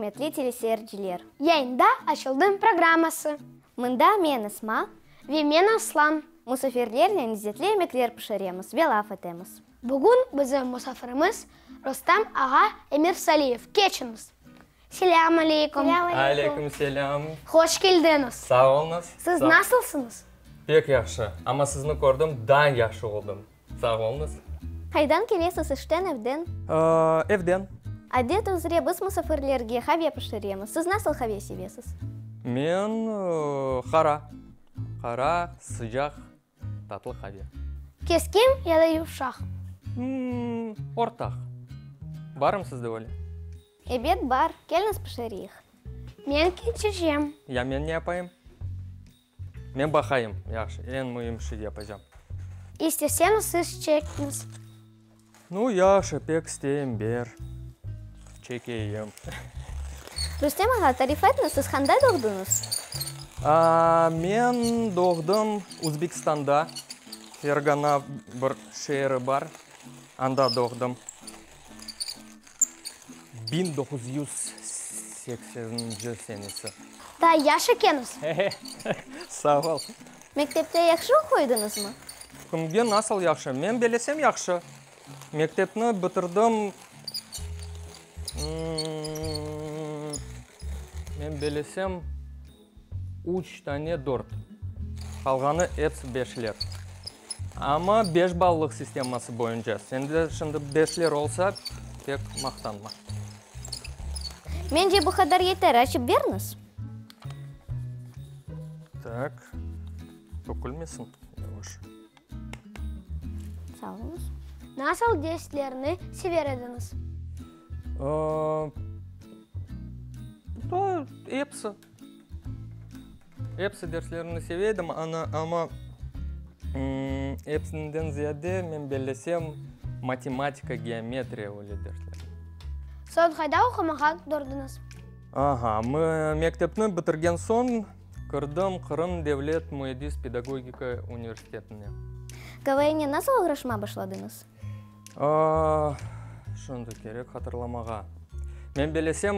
ürmetli teleseyirciler! Yayında Açıldım programması. Mında men Esma. Ve men Aslan. Musafirlernen lezzetli yemekler pişiremiz ve laf etemiz. Bugün bizim musafirimiz Rustam ağa Emirsaliyev. Keçiñiz! Selâm aleykum! Aleyküm selâm! Hoş keldiñiz! Sağ oluñız! Siz nasılsıñız? Pek yahşı, amma sizni kördim, daa yahşı oldım. Sağ oluñız! Qaydan kelesiz, işten, evden? Evden. Adet üzre biz musafirlerge qave pişiremiz. Siz nasıl qave sevesiz? Men qara, qara, sıcaq, tatlı qave. Keskin ya da yumşaq? Ortaq. Barmı sizde öyle? Ebet, bar. Keliñiz pişireyik. Men keçecem. Ya men ne yapayım? Men baqayım. Yahşı, eñ müim şey yapacam. İsteseñiz siz çekiñiz. Nu, yahşı, pek isteyim, ber, çekeyim. Rustem ağa, tarif etiñiz, siz qanda doğdıñız? Men doğdım Özbekistanda, Fergana bir şeeri bar, anda doğdım. 1980-nci senesi. Daa yaş ekensiz. Sağ ol. Mektepte yahşı oquydıñızmı? Kimge nasıl yahşı? Men belesem yahşı. Mektepni bitirdim, men belesem, üç tane dört. Qalğanı episi beşler. Amma beş ballıq sisteması boyunca. Sende şimdi beşler olsa, pek maqtanma. Mence, bu qadar yeter. Açıp beriñiz. Tak, tökülmesin, yavaş. Sağ oluñız. Nasıl derslerni sever ediñiz? Da, episi. Episi derslerimni seve edim, ana, amma episinden ziyade men bellesem matematika, geometriya öyle dersler. Soñ qayda oqumağa turdıñız? Aha, mektepni bitirgen soñ kirdim Qırım devlet müendis-pedagogika universitetine. KVNnen nasıl oğraşmağa başladıñız? Şimdi kerek hatırlamağa. Men belesem,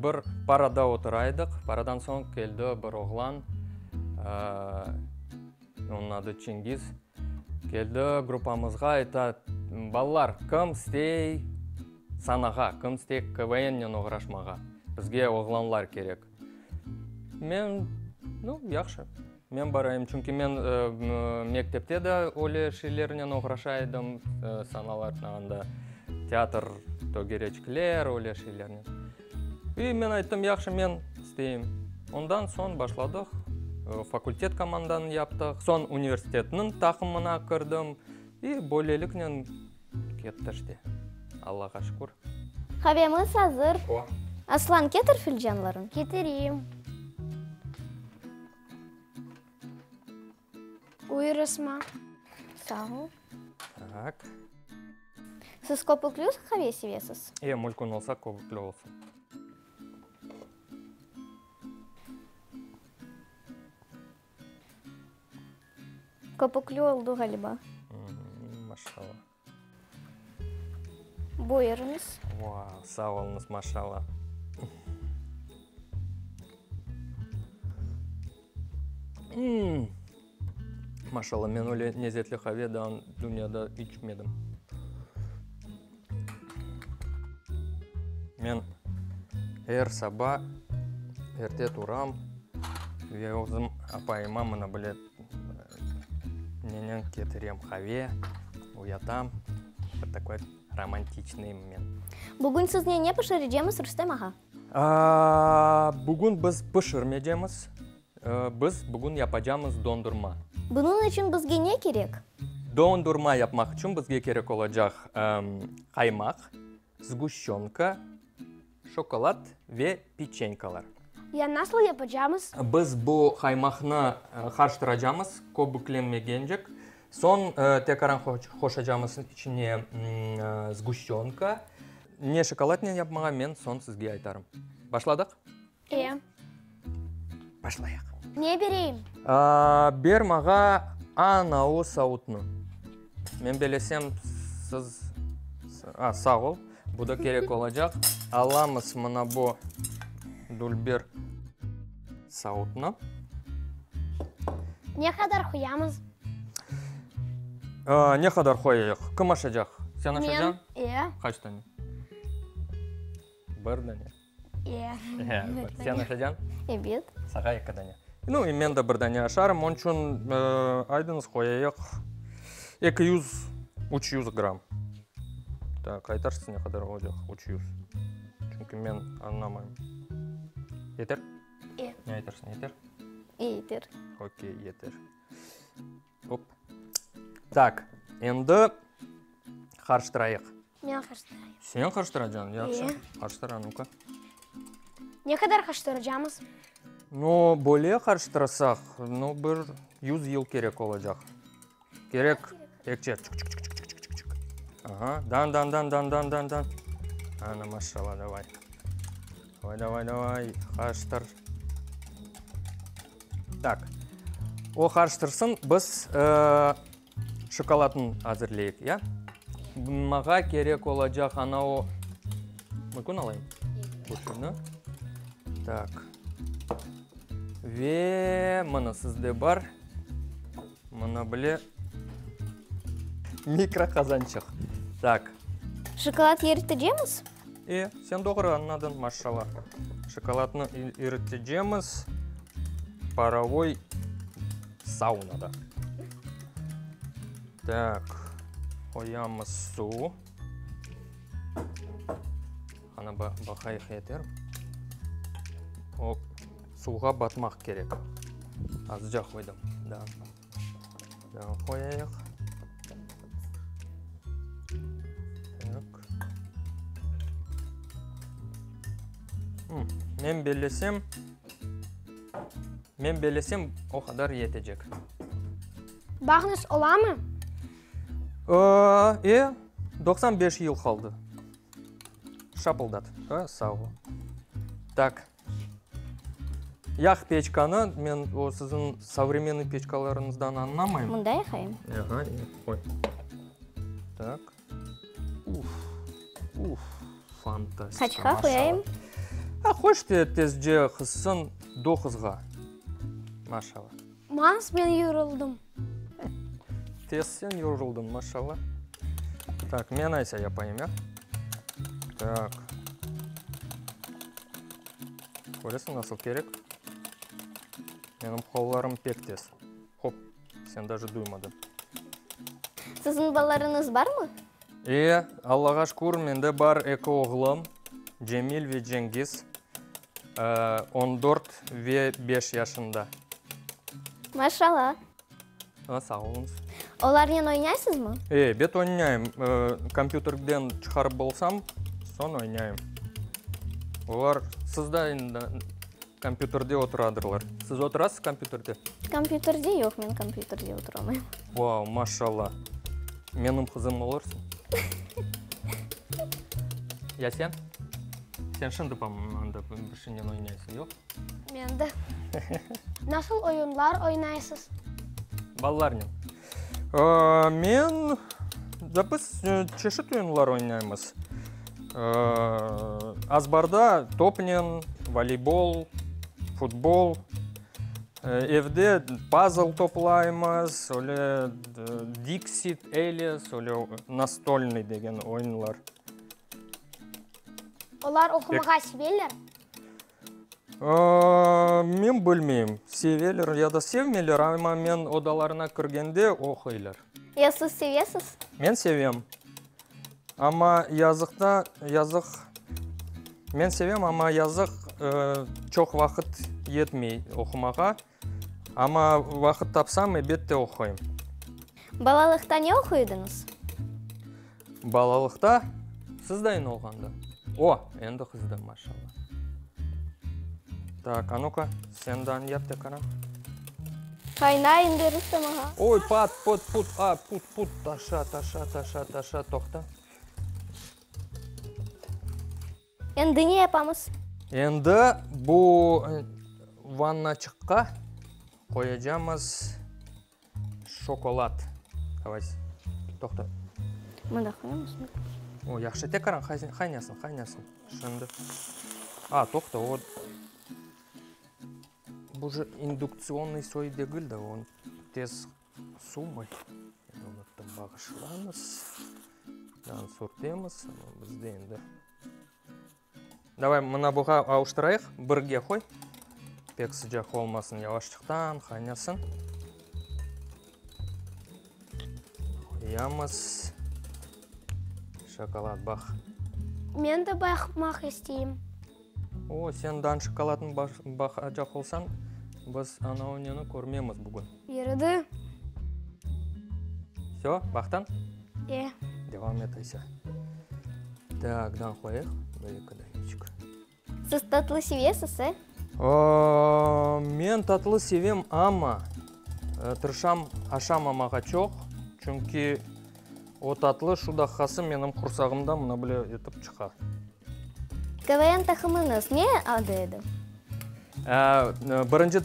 bir parada otura edik. Paradan soñ keldi bir oğlan, onıñ adı Çingiz. Keldi gruppamızğa, ayta, Balalar, kim istey sanağa, kim istey KVNnen oğraşmağa? Bizge oğlanlar kerek. Men, nu, yahşı. Men barayım, çünki men mektepte de öyle şeylernen oğraşa edim, sanalarda anda teatr tögereçikler, öyle şeylernen. İ men ayttım, yahşı, men isteyim. Ondan soñ başladıq, fakultet komandanı yaptıq, soñ universitetniñ taqımına kirdim, i böyleliknen ketti işte, Allağa şükür. Qavemiz azır. O. Aslan, ketir filcanlarıñ. Ketireyim. Buyur, Esma. Sağ ol. Tak. Siz köpüklü qave sevesiz? E, mülkün olsa, köpüklü olsun. Köpüklü oldu, ğaliba. Maşallah. Buyurıñız. Vau, sağ oluñız, maşallah. Maşallah, men öyle lezetli qave daa dünyada içmedim. Men er saba erte turam ve özüm apayıma mına böyle nenen ketirem qave, uyatam. Vot takoy romantiçnıy men. Bugün siznen ne pişirecemiz, Rustem ağa? Bugün biz pişirmeycemiz. Biz bugün yapacamız dondurma. Bunıñ içün bizge ne kerek? Dondurma yapmaq içün bizge kerek olacaq qaymaq, sguşçönka, şokolad ve peçenkalar. Ya nasıl yapacamız? Biz bu qaymaqnı qarıştıracamız köbüklenmegencek. Soñ tekaran qoşacamız içine sguşçönka. Ne şokoladnen yapmağa men soñ sizge aytarım. Başladıq? E. Başlayıq. Ne bereyim? Ber mağa anavı savutnı. Men belesem, siz... A, sağ ol. Bu da kerek olacaq. Alamız mına bu. Dülber savutnı. Ne qadar qoyamız? Ne qadar qoyayıq? Kim aşacaq? Sen aşacañ? Men, e. Qaç dane? Bir dane. E. E, sen aşacañ? Ebet. Sağa eki dane. Nu, men de bir dane aşarım. Onıñ içün, aydıñız, qoyayıq 200, 300 gramm. Tak, aytarsız ne qadar olacaq 300? Çünki men añlamayım. Yeter? E. Ne aytarsıñ, yeter? E, yeter. Okey, yeter. Op. Tak, endi qarıştırayıq. Men qarıştırayım. Sen qarıştıracañ, yahşı. Qarıştır, a nu-ka. Ne qadar qarıştıracamız? Nu, böyle qarıştırasaq, nu, bir yuz yıl kerek olacaq. Kerek, ekçe. Çık-çık-çık-çık-çık-çık. Aha, dan, dan, dan, dan, dan, dan, dan. Ana, maşallah, davay. Davay, davay, davay, qarıştır. Tak, o qarıştırsın, biz şokoladnı azırlayıq, ya? Mağa kerek olacaq ana o... Mümkün alayım? Bu şunı. Tak. Ve mına sizde bar. Mına bile mikro qazançıq. Tak. Şokolad eritecemiz? E, sen doğru añladıñ, maşallah. Şokoladnı eritecemiz parovoy saunada. Tak, qoyamız suv. Qana, baqayıq, yeter. O, suvğa batmaq kerek. Azca qoydım. Daa, daa qoyayıq. Men bellesem, men bellesem, o qadar yetecek. Bağnız olamı? E, 95 yıl qaldı. Şapıldat. Sağ ol. Tak. Yaq peçkanı, men o siziñ sovremenniy peçkalarıñızdan añlamayım. Mında yaqayım. Aha, qoy. Tak. Uf, uf, fantastika. Qaçqa qoyayım? A, qoş tezce qızsın, doquzğa. Maşallah. Mans, men yoruldım. Tez sen yoruldıñ, maşallah. Tak, men aysa yapayım, ya? Tak. Köresiñ, nasıl kerek? Menim qollarım pek tez. Hop, sen daje duymadıñ. Siziñ balalarıñız barmı? E, Allağa şükür, mende bar eki oğlum, Cemil ve Cengiz, on dört ve beş yaşında. Maşallah. A, sağ oluñız. Olarnen oynaysızmı? E, ebet oynayım. Kompyuterden çıqarıp bolsam, soñ oynayım. Olar, siz de endi kompyuterde oturadırlar. Siz oturasız kompyuterde? Kompyuterde yoq, men kompyuterde oturamayım. Vau, maşallah. Menim qızım olursıñ. Ya sen? Sen şimdi, po-moyemu, anda bir şeynen oynaysıñ, yoq? Men de. Nasıl oyunlar oynaysız? Balalarnen. Men, da biz çeşit oyunlar oynaymız. Azbarda topnen, voleybol, futbol. Evde pazl toplaymız, öyle Dixit, Elis, öyle nastolnıy degen oyunlar. Olar oqumağa seveler? Men bilmeyim, seveler ya da sevmeyler, amma men odalarına kirgende oquylar. Ya siz sevesiz? Men sevem. Amma yazıqta, yazıq, men sevem, amma yazıq, çoq vaqıt yetmey oqumağa. Amma vaqıt tapsam, ebet de oquyım. Balalıqta ne oquy ediñiz? Balalıqta? Siz dayın olğanda? O, endi qızdı, maşallah. Tak, a nu-ka, sen daa yap tekaran. Qaynay endi, Rustem ağa. Oy, pat, put, put, a, put, put, taşa, taşa, taşa, taşa, toqta. Endi ne yapamız? Endi bu vannaçıqqa qoyacamız şokolad. Davay, toqta. Mında qoyamızmı? O, yahşı, tekaran qaynasın, qaynasın. Şimdi. A, toqta, o. Bu je induktsionnıy soy degil de, o tez suvmay. Men unuttım, bağışlañız. Dan sürtemiz, amma bizde endi. Davay, mına buğa avuştırayıq, birge qoy. Pek sıcaq olmasın, yavaşçıqtan qaynasın. Qoyamız. Şokolad, baq. Men de baqmaq isteyim. O, sen dan şokoladnı baqacaq olsañ, biz anavı neni körmemiz bugün. Yürüdi. Vse, baqtıñ? E. Devam et aysa. Tak, dan qoyayıq bir eki daneçik. Siz tatlı sevesiz, e? Men tatlı sevem, amma tırışam aşamamağa çoq, çünki o tatlı şu daqqası menim qursağımda mına böyle etip çıqa. KVN taqımıñız ne adı edi? Birinci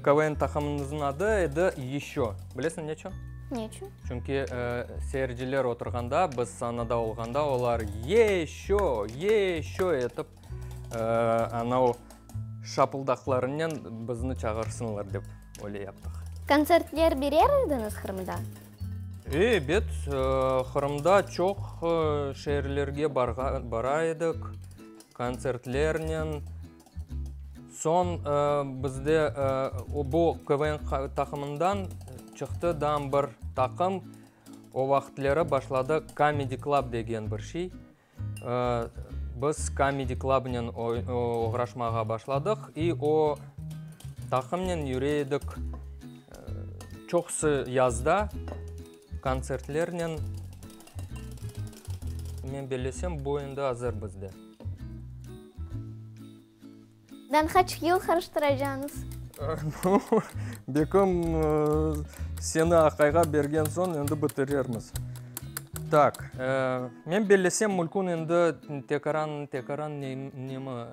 KVN taqımımıznıñ adı edi Yeşço. Bilesiñ neçün? Neçün? Çünki seyirciler oturğanda, biz sanada olğanda, olar Yeşço, Yeşço etip, anau şapıldaqlarınen bizni çağırsınlar dep öyle yaptıq. Kontsertler berer ediñiz Qırımda? Ebet, Qırımda çoq şeerlerge bara edik, kontsertlernen. Soñ bizde bu KVN taqımından çıqtı dam bir taqım, o vaqıtleri başladı Comedy Club degen bir şey. Biz Comedy Clubnen oğraşmağa başladıq i o taqımnen yüre edik, çoqusı yazda kontsertlernen, men bellesem, bu endi azır bizde. Dan qaç yıl qarıştıracañız? Bekim, seni aqayğa bergen soñ endi bitirermiz. Tak, men bellesem, mülkün endi tekaran, tekaran nemi,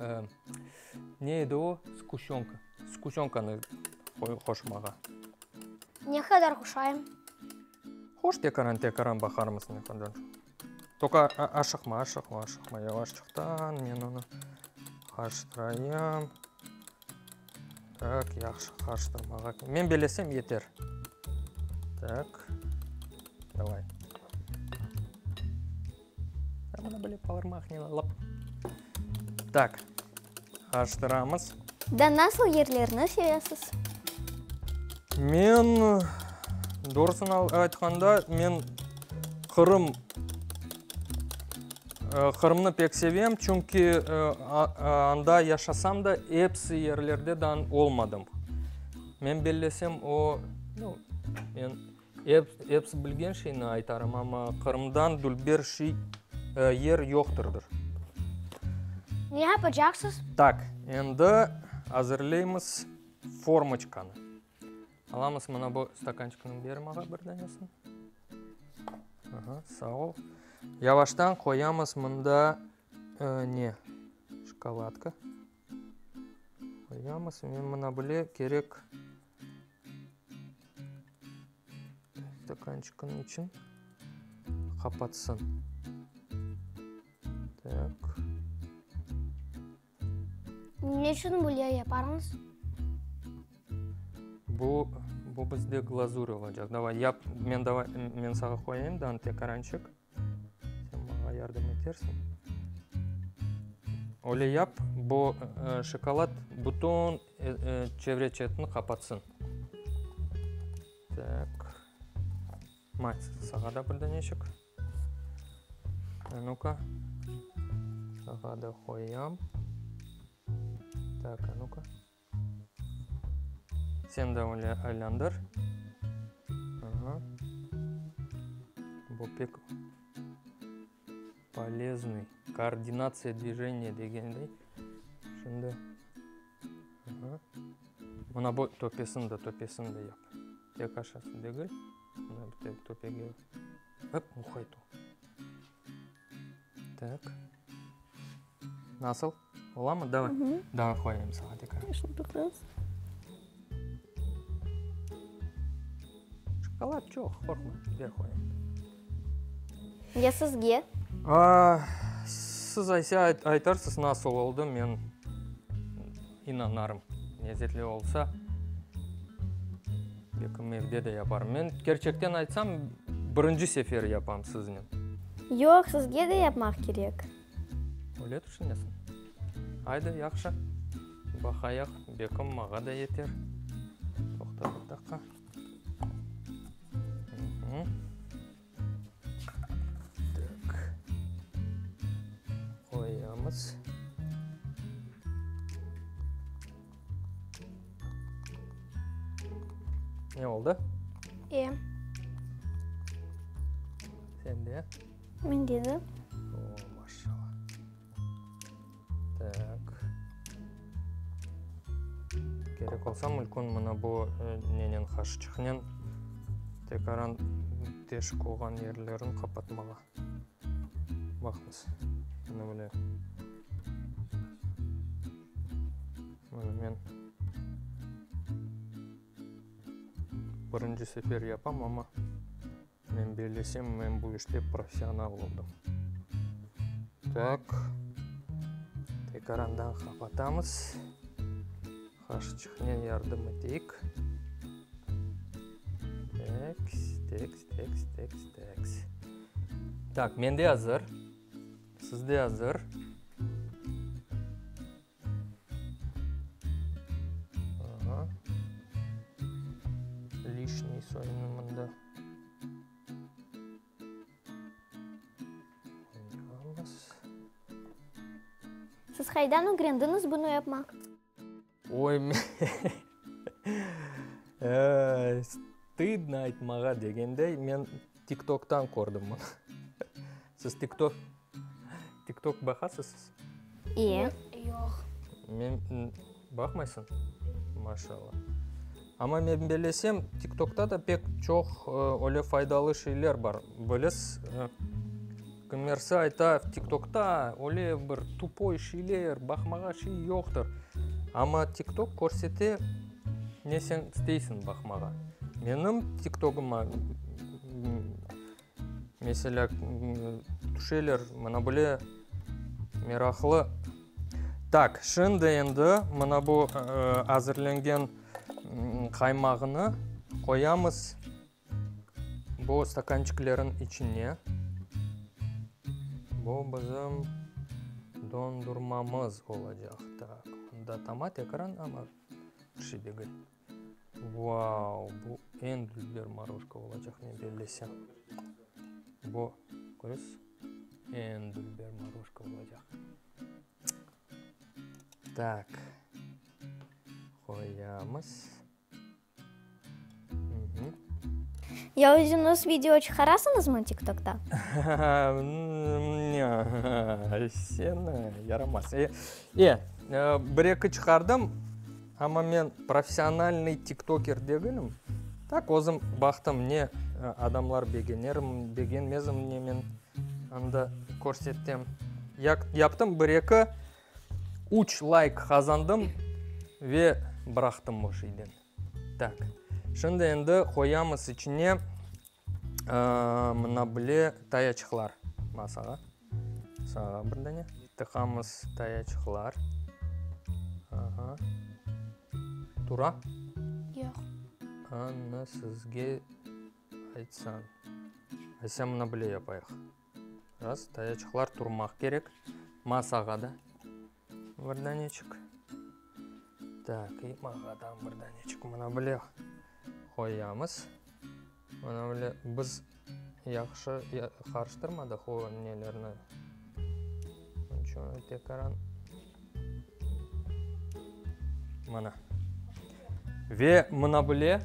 ne edi o? Sguşenka. Sguşenkanı qoşmağa. Ne qadar qoşayım? Hoş, tekaran, tekaran baqarmız ne qadar. Toka aşıqma, aşıqma, aşıqma, yavaşçıqtan men onı qarıştırayım. Tak, yahşı qarıştırmağa. Men belesem yeter. Tak, davay. Mına böyle parmaqnen alıp. Tak, qarıştıramız. Da nasıl yerlerni sevesiz? Men, doğrusını aytqanda, men Qırım, Qırımnı pek sevem, çünki anda yaşasam da, episi yerlerde dan olmadım. Men bellesem, o, men Episi bilgen şeyni aytarım, amma Qırımdan dülber şey, yer yoqtırdır. Ne yapacaqsız? Tak, endi azırlaymız formoçkanı. Alamız mına bu stakançıknı, ber mağa bir danesini. Aha, sağ ol. Yavaştan qoyamız mında ne? Şokoladka. Qoyamız, men mına bile kerek. Stakançıknıñ için qapatsın. Tak. Ne içün böyle yaparıñız? Bu, bu bizde glazur olacaq. Davay, yap, men davay, men sağa qoyayım da tekarançıq. Sen maña yardım etersiñ. Öyle yap, bu şokolad bütün çevre-çetni qapatsın. Tak. Ma, sağa da bir daneçik. A nu-ka. Sağa da qoyam. Tak, a nu-ka. Sen de öyle aylandır. Aha. Bu pek polezный. Koordinatsiya dvijeniya degenday. Şimdi. Aha. Mına bu töpesini de, töpesini de yap. Tek aşası degil. Mına bir töpege. Hop, muhayt ol. Tak. Nasıl? Olamı? Davay. Davay qoyayım saña tekrar. Şokolad çoq, qorqma, ber qoyayım. Ya sizge? Siz aysa aytarsız nasıl oldı, men inanarım. Lezetli olsa, belkim evde de yaparım. Men kerçekten aytsam, birinci sefer yapam siznen. Yoq, sizge de yapmaq kerek. Öyle tüşünesiñ? Aydı, yahşı. Baqayıq, belkim mağa da yeter. Toqta bir daqqa. Tak. Qoyamız. Ne oldı? E. Sende? Mende de. O, maşallah. Tak. Kerek olsa mülkün mına bu nenen qaşıçıqnen tekaran teşik olğan yerlerin qapatmağa. Baqıñız. Mına böyle. Mına men birinci sefer yapam, amma Men bellesem, men bu işte professional oldım. Tak. Tekarandan qapatamız. Qaşıçıqnen yardım eteyik. Teks, teks, teks, teks, teks. Tak, mende azır. Sizde azır. Aha. Lişniy soyunı mında qoyamız. Siz qaydan ögrendiñiz bunı yapmaq? Oy, stıdno aytmağa degendey, men TikToktan kördim bunı. Siz TikTok TikTok baqasız? İyi. Yoq. Men baqmaysıñ? Maşallah. Amma men bellesem, TikTokta da pek çoq öyle faydalı şeyler bar. Bilesiz, kimlerse ayta, TikTokta öyle bir tupoy şeyler, baqmağa şey yoqtır. Amma TikTok körsete ne sen isteysiñ baqmağa. Menim TikTokıma Meselâ, tüşeler, mına böyle meraqlı. Tak, şimdi endi mına bu azırlengen qaymağını qoyamız bu stakançiklerin içine. Bu bizim dondurmamız olacaq. Tak, mında tama tekrar, amma bir şey degil. Vau, bu eñ dülber morojka olacaq, men bellesem. Bu, köresiz, eñ dülber morojka olacaq. Tak, qoyamız. Ya özüñiz video çıqarasıñızmı TikTokta? Sen yaramaz. E, e, bir-eki çıqardım. Amma men professionalnıy tiktoker degilim. Tak özüm baqtım, ne adamlar begenermi, begenmezmi, ne men anda körsetem. Yaptım bir-eki, üç layk qazandım ve bıraqtım o şeyden. Tak, şimdi endi qoyamız içine mına bile tayaçıqlar masağa. Sağa bir dane. Tıqamız tayaçıqlar. Aha. Tura? Yoq. Anı sizge aytsam. Aysa mına bile yapayıq. Raz, tayaçıqlar turmaq kerek. Masağa da bir daneçik. Tak, i mağadan bir daneçik mına bile qoyamız. Mına böyle biz yahşı qarıştırmadıq o nelerni. Onıñ içün tekaran mına. Ve mına böyle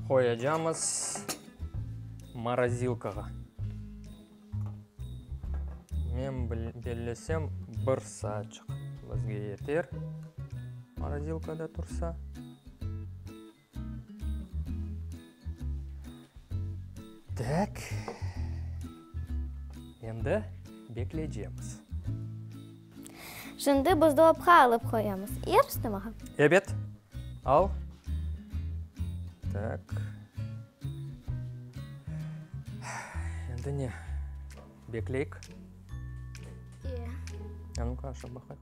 qoyacamız morozilkağa. Men bellesem, bir saatçıq bizge yeter, morozilkada tursa. Tak. Endi bekleycemiz. Şimdi buzdolapqa alıp qoyamız. İyi, Rustem ağa? Ebet. Al. Tak. Endi ne? Bekleyik. İyi. A nu-ka, aşap baqayıq.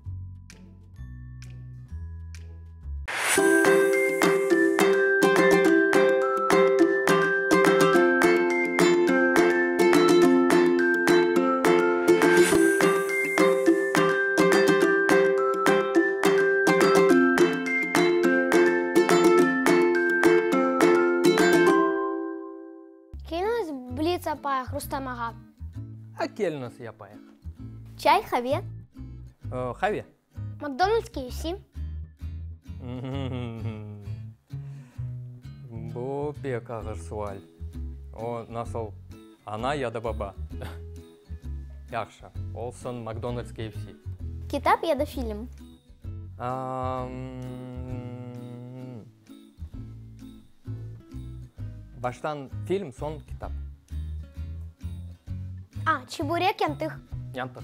Keliñiz, blits yapayıq, Rustem ağa. A, keliñiz, yapayıq. Çay, qave? Qave. McDonald's, KFC? Bu pek ağır sual. O nasıl, ana ya da baba? Yahşı, olsun McDonald's, KFC. Kitap ya da film? Baştan film, soñ kitap. A, çeburek, yantıq. Yantıq.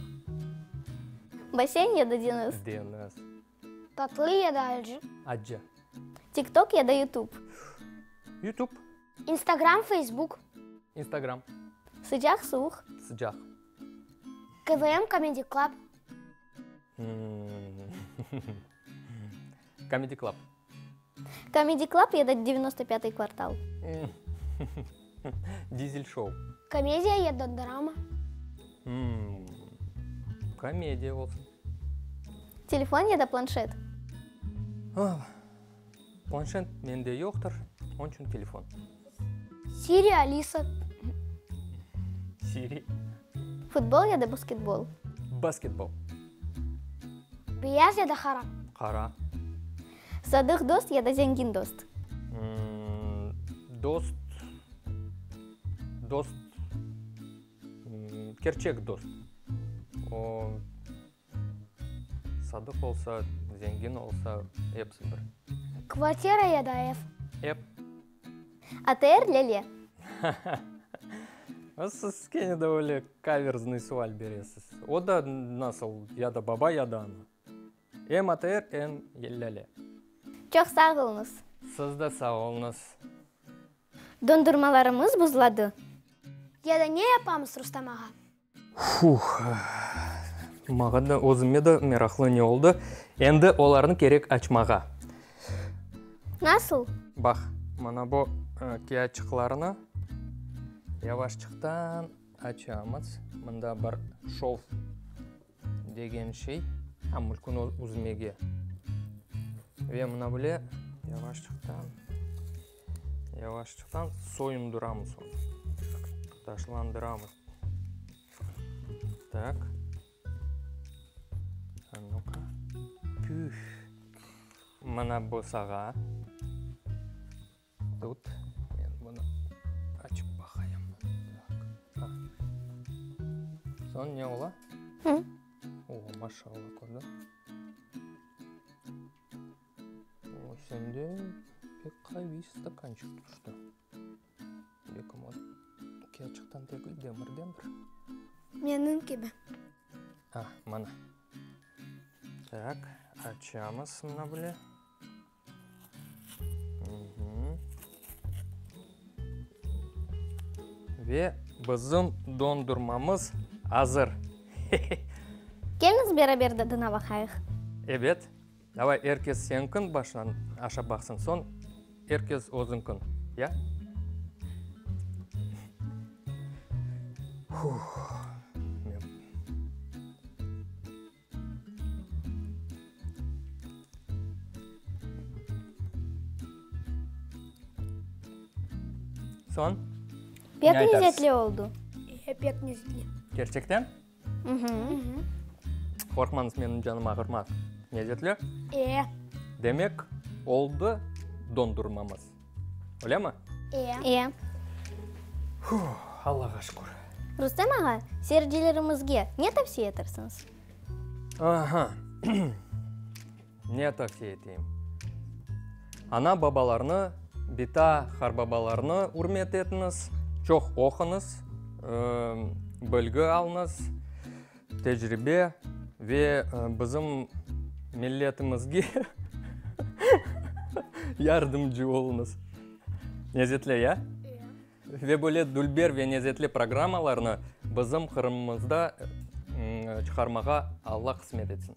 Basseyn ya da deñiz? Deñiz. Tatlı ya da accı? Accı. TikTok ya da YouTube? YouTube. Instagram, Facebook? Instagram. Sıcaq, suvuq? Sıcaq. KVM, Comedy Club? Comedy Club. Comedy Club ya da Devyanosto pâtıy kvartal? Dizel şou. Komediya ya da drama? Komediya olsun. Telefon ya da planşet? Planşet mende yoqtır, onıñ içün telefon. Siri, Alisa. Siri. Futbol ya da basketbol? Basketbol. Beyaz ya da qara? Qara. Sadıq dost ya da zengin dost? Dost, dost, kerçek dost. O, sadıq olsa, zengin olsa, episi bir. Kvartira ya da ev? Ev. ATR, Lele. Siz kene de öyle kaverznıy sual beresiz. O da nasıl ya da baba, ya da ana. Em ATR, em Lâle. Çoq sağ oluñız. Siz de sağ oluñız. Dondurmalarımız buzladı. Ya da ne yapamız, Rustam ağa? Fuh! Maña da, özüme de meraqlı ne oldı. Endi olarnı kerek açmağa. Nasıl? Baq, mana bu kâğıtçıqlarnı yavaşçıqtan açamız. Mında bir şov degen şey, a, mülkün üzmege. Ve mına böyle yavaşçıqtan, yavaşçıqtan soyundıramız onı, taşlandıramız. Tak. A nu-ka. Püf. Mına bu sağa. Tut, men bunı açıp baqayım. Tak, a. Soñ ne ola? Hı. O, maşallah, kördiñ? O, sende pek qaviy stakançıq tüşti. Belkim o kâğıtçıqtan degil, demirdendir. Menim kibi. A, mana. Tak, açamız mına böyle. Ve bizim dondurmamız azır. Keliñiz beraber tadına baqayıq. Ebet. Davay, er kes seniñkin başından aşap baqsın, soñ er kes özüñkin, ya? Soñ? Pek lezetli oldı. E, pek lezetli. Kerçekten? Qorqmañız, menim canım ağırmaz. Lezetli? E. Demek, oldı dondurmamız. Öylemi? E. E. Allağa şükür. Rustem ağa, seyircilerimizge ne tavsiye etersiñiz? Aha. Ne tavsiye eteyim? Ana-babalarnı, bita-qarbabalarnı ürmet etiñiz, çoq oquñız, bilgi alıñız, tecribe ve bizim milletimizge yardımcı oluñız. Nezetli, ya? Ve böyle dülber ve nezetli programmalarnı bizim Qırımımızda çıqarmağa Alla qısmet etsin.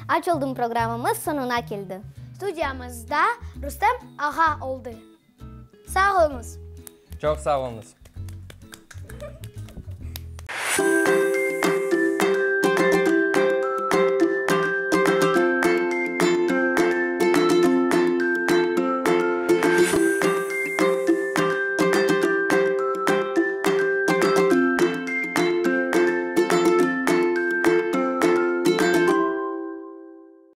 Aç oldım programmamız soñuna keldi. Studiyamızda Rustem ağa oldı. Sağ oluñız! Çoq sağ oluñız!